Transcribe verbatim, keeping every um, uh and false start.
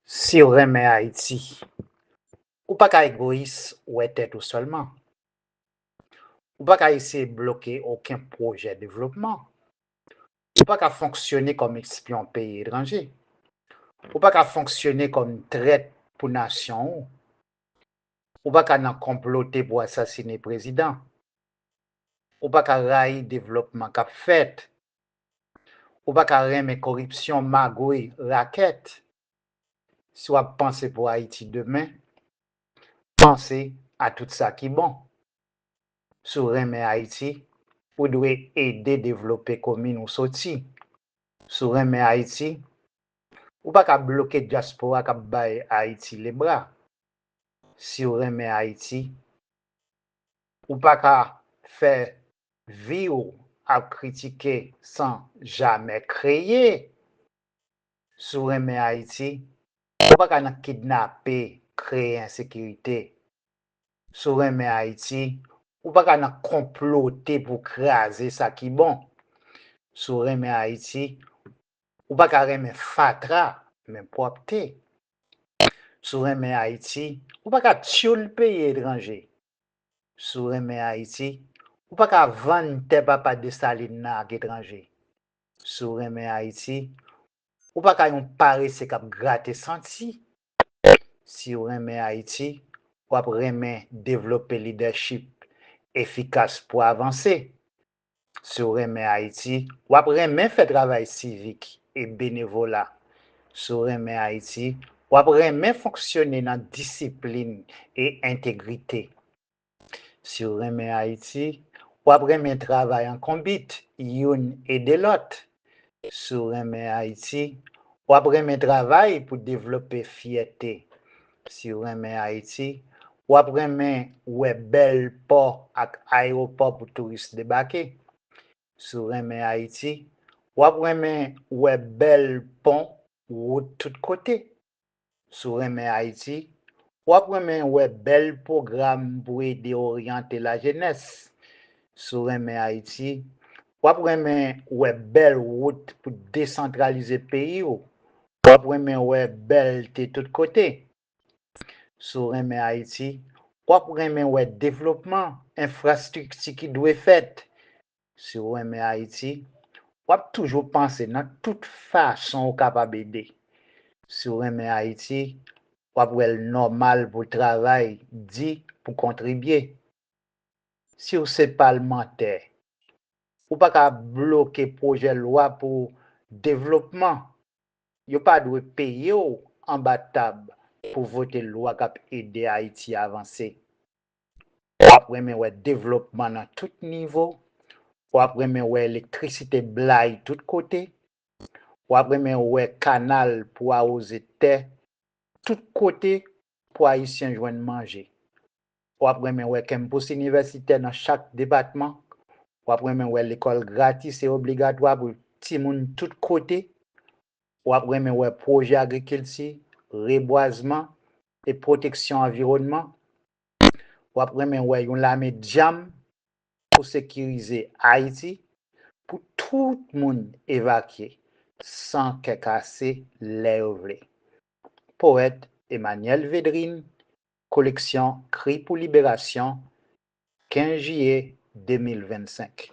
Si w renmen Ayiti, ou pa ka egoyis, wè tèt ou sèlman. Ou pa ka eseye bloke okenn pwojè devlopman. Ou pa ka fonksyone kòm espyon peyi etranje. Ou pa ka fonksyone kòm trèt pou nasyon ou. Ou pa ka nan konplote pou asasine prezidan. Ou pa ka rayi devlopman k ap fèt. Ou pa ka renmen koripsyon, magouy, rakèt. Si w ap panse pou Ayiti demen, panse a tout sa ki bon. Si w renmen Ayiti, ou dwe ede devlope komin ou soti. Si w renmen Ayiti, ou pa ka bloke dyaspora k ap bay Ayiti lebra. Si w renmen Ayiti, ou pa ka fè vi w ap kritike san jamè kreye. Si w renmen Ayiti, ou pa ka nan kidnape, kreye ensekirite. Si w renmen Ayiti, ou pa ka nan konplote pou kraze sa ki bon. Si w renmen Ayiti, ou pa ka renmen fatra, men pwòpte. Si w renmen Ayiti, ou pa ka tyoul peyi etranje. Si w renmen Ayiti, ou pa ka vann tè papa Desalin nan ak etranje. Si w renmen Ayiti, ou pa ka yon parese k ap grate santi. Si w renmen Ayiti, w ap renmen devlope lidèchip efikas pou avanse. Si w renmen Ayiti, w ap renmen fè travay sivik e benevola. Si w renmen Ayiti, w ap renmen fonksyone nan disiplin e entegrite. Si w renmen Ayiti, w ap renmen travay an konbit, youn ede lòt. Si w renmen Ayiti, w ap renmen travay pou devlope fyète. Si w renmen Ayiti, w ap renmen wè bèl pò ak ayewopò pou touris debake. Si w renmen Ayiti, w ap renmen wè bèl pon, wout tout kote. Si w renmen Ayiti, w ap renmen wè bèl pwogram pou ede oryante lajenès. Si w renmen Ayiti, w ap renmen wè bèl wout pou desantralize peyi w. W ap renmen wè bèlte tout kote. Si w renmen Ayiti, w ap renmen wè devlopman, enfrastrikti ki dwe fèt. Si w renmen Ayiti, w ap toujou panse nan tout fason w kapab ede. Si w renmen Ayiti, w ap wè l nòmal pou w travay di pou kontribye. Si w se palmantè, ou pa ka bloke pwojè lwa pou devlopman. Yo pa dwe peye w anba tab pou vote lwa k ap ede Ayiti avanse. W ap renmen wè devlopman nan tout nivo. W ap renmen wè elektrisite blayi tout kote. W ap renmen wè kanal pou awoze tè tout kote pou Ayisyen jwenn manje. W ap renmen wè kenpous inivèsitè nan chak depatman. W ap renmen wè lekòl gratis e obligatwa pou timoun tout kote. W ap renmen wè pwojè agrikilti, rebwazman e pwoteksyon anviwònman. W ap renmen wè yon lame dyanm pou sekirize Ayiti, pou tout moun evakye san kè kase lè yo vle. Powèt Emmanuel Védrine, koleksyon Kri pou Liberasyon, kenz jiye de mil vennsenk.